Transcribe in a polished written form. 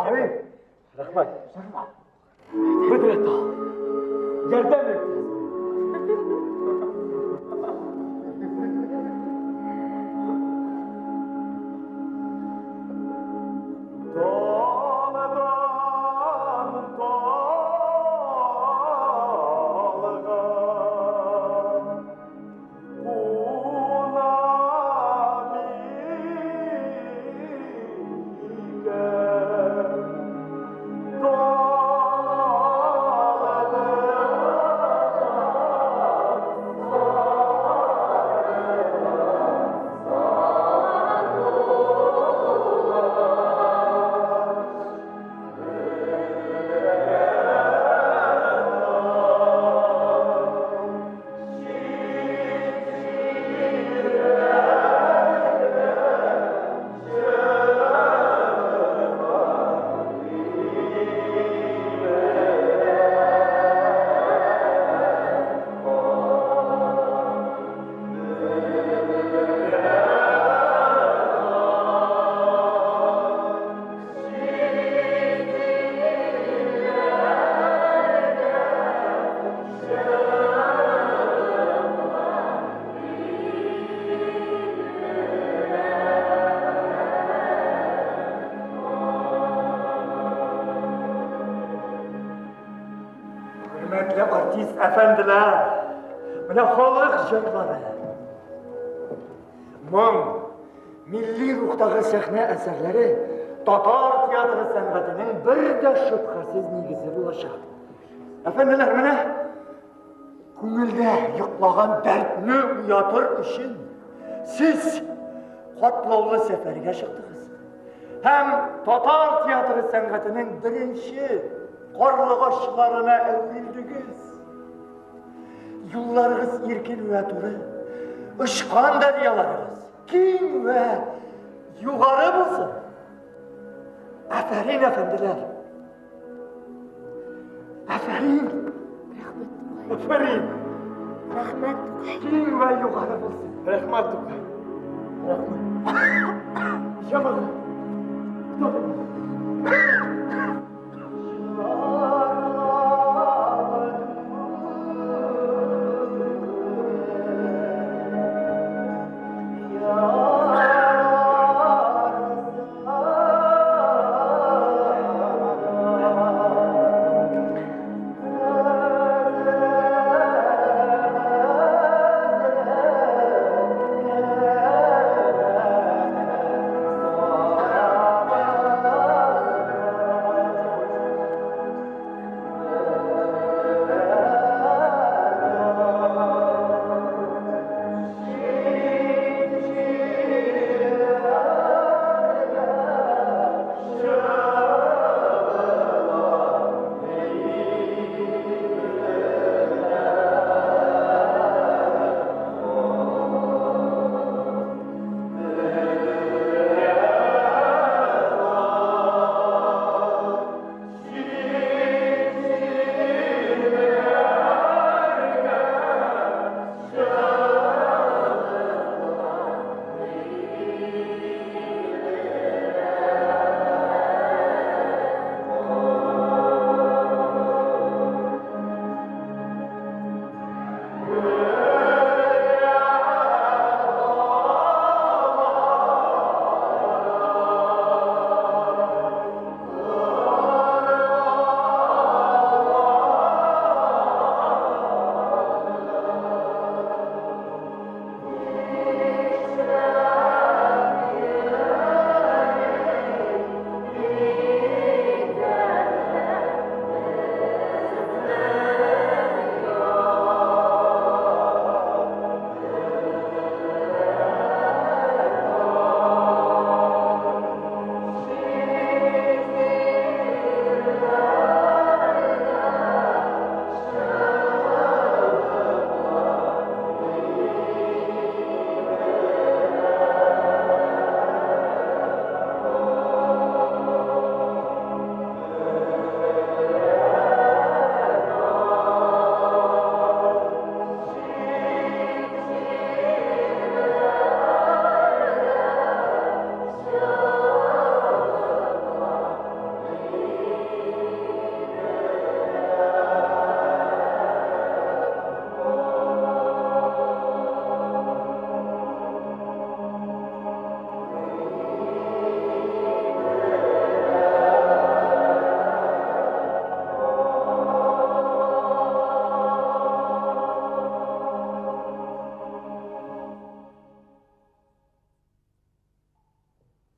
Абый, рәхмәт. Бөдрә тал. Ярдәм ит. Хөрмәтле артист әфәнделәр, менә халык җырлары. Моң, милли рухтагы сәхнә әсәрләре татар театры сәнгатенең бер дә шөбһәсез нигезе булачак. Әфәнделәр, менә күңелдә йоклаган дәртне уятыр өчен сез катлаулы сәфәргә чыктыгыз. Һәм татар театры сәнгатенең беренче карлыгачларына әверелдегез. Юлларыгыз иркен вә туры, очкан дәрьяларыгыз киң вә югары булсын. Афәрин, әфәнделәр! Афәрин! Рәхмәт, Тукай. Афәрин! Рәхмәт, Тукай. Киң вә югары булсын. Рәхмәт, Тукай. Рәхмәт. Җамал.